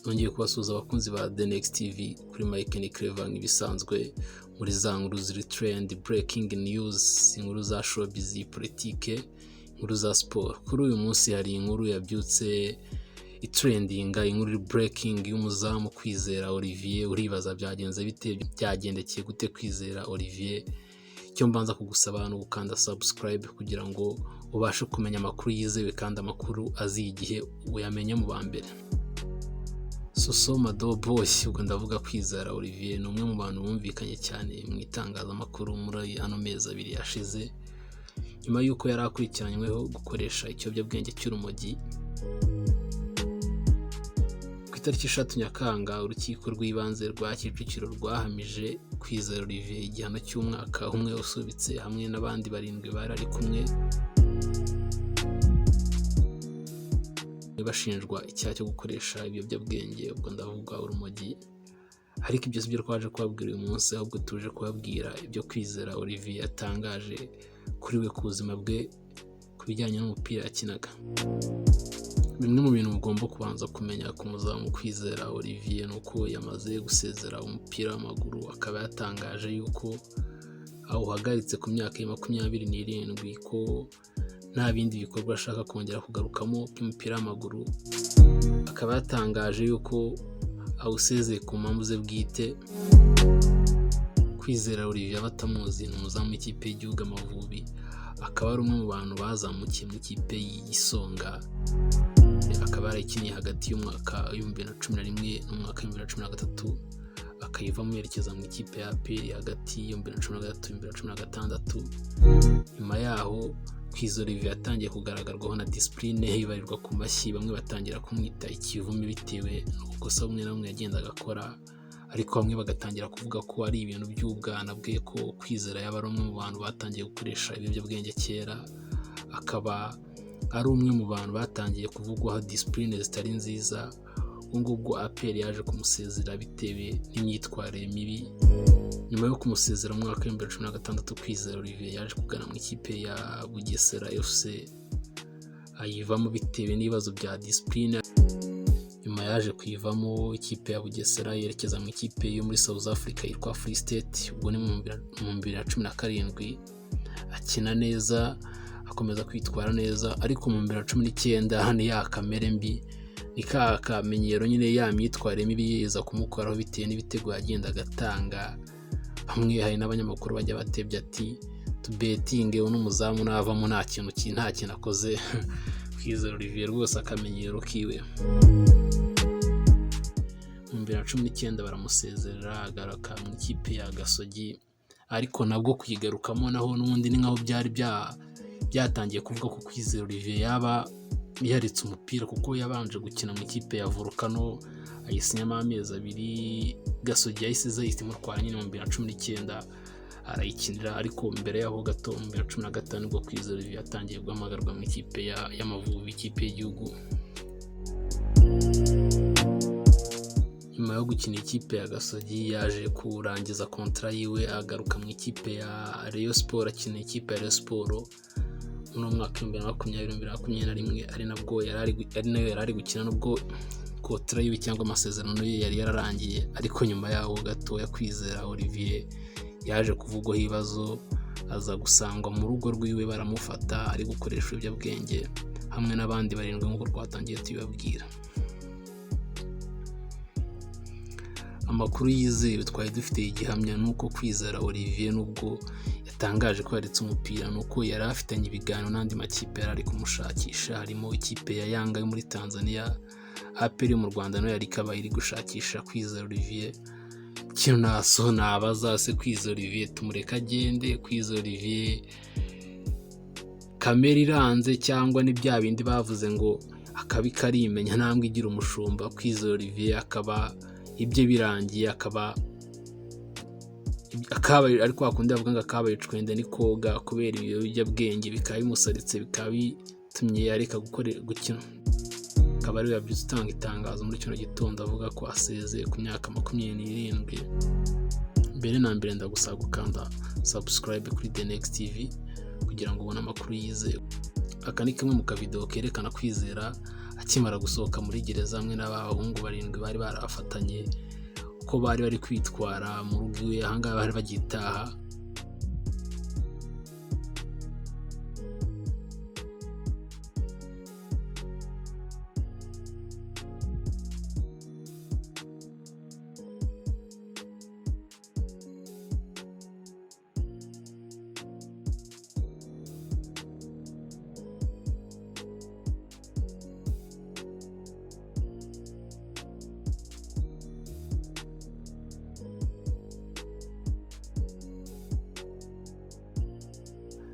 Nongeye kubasuhuza abakunzi ba The Next TV kuri Mike ni Clever nk'ibisanzwe muri za nkuru ziri trend, breaking news, inkuru za showbiz, politike, inkuru za siporo. Kuri uyu munsi hari inkuru yabyutse itrendinga, inkuru iri breaking y'umuzamu Kwizera Olivier. Uribaza byagenze bite, byagendekeye gute Kwizera Olivier? Icyo mbanza kugusaba ni ugukanda subscribe kugira ngo ubashe kumenya amakuru yizewe kandi amakuru aziye igihe, uyamenye mu ba mbere. Soso Mado Boy, ubwo ndavuga Kwizera Olivier, ni umwe mu bantu bumvikanye cyane mu itangazamakuru muri ano mezi 2 yashize, nyuma y'uko yari akurikiranyweho gukoresha ikiyobyabwenge cy'urumogi. Ku itariki 3 Nyakanga, urukiko rw'ibanze rwa Kicukiro rwahamije Kwizera Olivier igihano cy'umwaka umwe usubitse hamwe n'abandi 7 bari ari kumwe bashinjwa icyaha cyo gukoresha ibiyobyabwenge, ubwo ndavuga urumogi. Ariko ibyo sibyo twaje kubabwira uyu munsi, ahubwo tuje kubabwira ibyo Kwizera Olivier yatangaje kuri we ku buzima bwe ku bijyanye n'umupira yakinaga. Bimwe mu bintu mugomba kubanza kumenya ku muzamu Kwizera Olivier ni uko yamaze gusezera umupira w'amaguru, akaba yatangaje yuko awuhagaritse ku myaka ya 27, ko nta bindi bikorwa ashaka kongera kugarukamo by'umupira w'amaguru. Akaba yatangaje yuko awusezeye ku mpamvu ze bwite. Kwizera Olivier abatamuzi ni umuzamu w'ikipe y'igihugu Amavubi, akaba ari umwe mu bantu bazamukiye mu ikipe y'Isonga, akaba yarayikiniye hagati y'umwaka w'ibihumbi bibiri na cumi na rimwe n'umwaka w'ibihumbi bibiri na cumi na gatatu, akayivamo yerekeza mu ikipe ya APR hagati y'ibihumbi bibiri na cumi na gatatu n'ibihumbi bibiri na cumi na gatandatu. Nyuma yaho Kwizera Olivier yatangiye kugaragarwaho na discipline ibarirwa ku mashyi, bamwe batangira kumwita ikivume bitewe n'ubukosa bumwe na bumwe yagendaga akora, ariko bamwe bagatangira kuvuga ko ari ibintu by'ubwana bwe, ko Kwizera yaba ari umwe mu bantu batangiye gukoresha ibiyobyabwenge kera, akaba ari umwe mu bantu batangiye kuvugwaho discipline zitari nziza. Ubwo ngubwo APR yaje kumusezera bitewe n'imyitwarire mibi. Nyuma yo kumusezera mu mwaka w'ibihumbi bibiri na cumi na gatandatu, Kwizera Olivier yaje kugana mu ikipe ya Bugesera FC, ayivamo bitewe n'ibibazo bya discipline. Nyuma yaje kuyivamo ikipe ya Bugesera, yerekeza mu ikipe yo muri South Africa yitwa Free State, ubwo ni mu bibiri na cumi na karindwi, akina neza, akomeza kwitwara neza, ariko mu bibiri na cumi n'icyenda ni ya kamere mbi, ni ka kamenyero nyine, ya myitwarire mibi yiza kumukoraho bitewe n'ibitego yagendaga atanga. Bamwe hari n'abanyamakuru bajya batebya ati tubetinge uno muzamu navamo nta kintu nta kintu akoze. Kwizera Olivier rwose akamenyero kiwe. Mu bibiri na cumi n'icyenda baramusezerera, agaruka mu ikipe ya Gasogi, ariko nabwo kuyigarukamo naho n'ubundi ni nkaho byari byatangiye kuvuga ko Kwizera Olivier yaba yaretse umupira, kuko yabanje gukina mu ikipe ya Volcano ayisinyamo amezi 2, Gasogi yahise iza ihita imutwara nyine mu bibiri na cumi n'icyenda arayikinira. Ariko mbere yaho gato mu bibiri na cumi na gatanu nibwo Kwizera Olivier yatangiye guhamagarwa mu ikipe y'Amavubi, ikipe y'igihugu. Nyuma yo gukina ikipe ya Gasogi yaje kurangiza kontra yiwe, agaruka mu ikipe ya Rayon Sport, akina ikipe ya Rayon Sport muri mwaka w'ibihumbi bibiri na makumyabiri, bibiri na makumyabiri na rimwe, ari nabwo ari nayo yari ari gukina nubwo kontra yiwe cyangwa amasezerano ye yari yararangiye. Ariko nyuma yaho gato ya Kwizera Olivier yaje kuvugwaho ibibazo, aza gusangwa mu rugo rwiwe baramufata ari gukoresha ibiyobyabwenge hamwe n'abandi 7 nk'uko twatangiye tubibabwira. Amakuru yizewe twari dufite igihamya ni uko Kwizera Olivier nubwo yatangaje ko yaretse umupira, ni uko yari afitanye ibiganiro n'andi makipe yari ari kumushakisha, harimo ikipe ya Yanga yo muri Tanzania, APR yo mu Rwanda nayo yari ikaba iri gushakisha Kwizera Olivier. Ikintu naso nabaza se Kwizera Olivier tumureke agende? Kwizera Olivier kamere iranze cyangwa ni bya bindi bavuze ngo akabi karimenya ntambwe igira umushumba? Kwizera Olivier akaba ibye birangiye, akaba ariko hakundi bavuga ngo akabaye icwende ni koga, kubera ibiyobyabwenge bikaba bimusaritse, bikaba bitumye areka gukina. Akaba ariwe yabyutse utanga itangazo muri kino gitondo avuga ko asezeye ku myaka 27. Mbere na mbere ndagusaba gukanda subscribe kuri The Next TV kugira ngo ubone amakuru yizewe. Aka ni kamwe mu kavidewo kerekana Kwizera akimara gusohoka muri gereza hamwe n'abahungu barindwi bari barafatanye, uko bari bari kwitwara mu rugo iwe. Ahangaha bari bagitaha.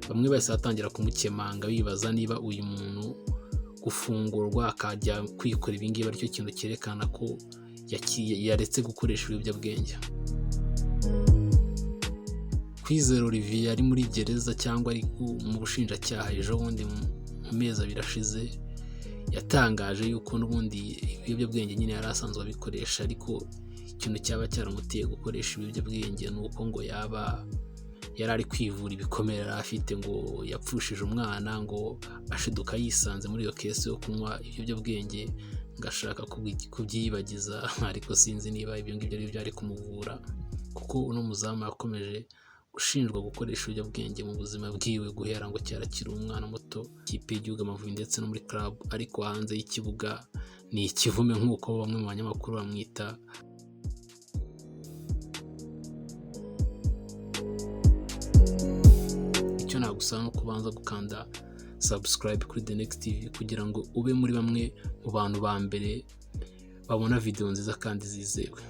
Bamwe bahise batangira kumukemanga, bibaza niba uyu muntu gufungurwa akajya kwikora ibingibi aricyo kintu cyerekana ko yaretse gukoresha ibiyobyabwenge. Kwizera Olivier ari muri gereza cyangwa ari mu bushinjacyaha ejo bundi mu mezi 2 ashize, yatangaje yuko n'ubundi ibiyobyabwenge nyine yari asanzwe abikoresha, ariko ikintu cyaba cyaramuteye gukoresha ibiyobyabwenge ni uko ngo yaba yari ari kwivura ibikomere yari afite, ngo yapfushije umwana, ngo ashiduka yisanze muri iyo kesi yo kunywa ibiyobyabwenge, ngo ashaka kubyiyibagiza, ariko sinzi niba ibyo ngibyo ari byo byari kumuvura, kuko uno muzamu yakomeje gushinjwa gukoresha ibiyobyabwenge mu buzima bwiwe guhera ngo cyari akiri umwana muto, ikipe y'igihugu Amavubi ndetse no muri club, ariko hanze y'ikibuga ni ikivume nk'uko bamwe mu banyamakuru bamwita. Icyo nagusaba ni ukubanza gukanda subscribe kuri The Next TV kugira ngo ube muri bamwe mu bantu ba mbere babona video nziza kandi zizewe.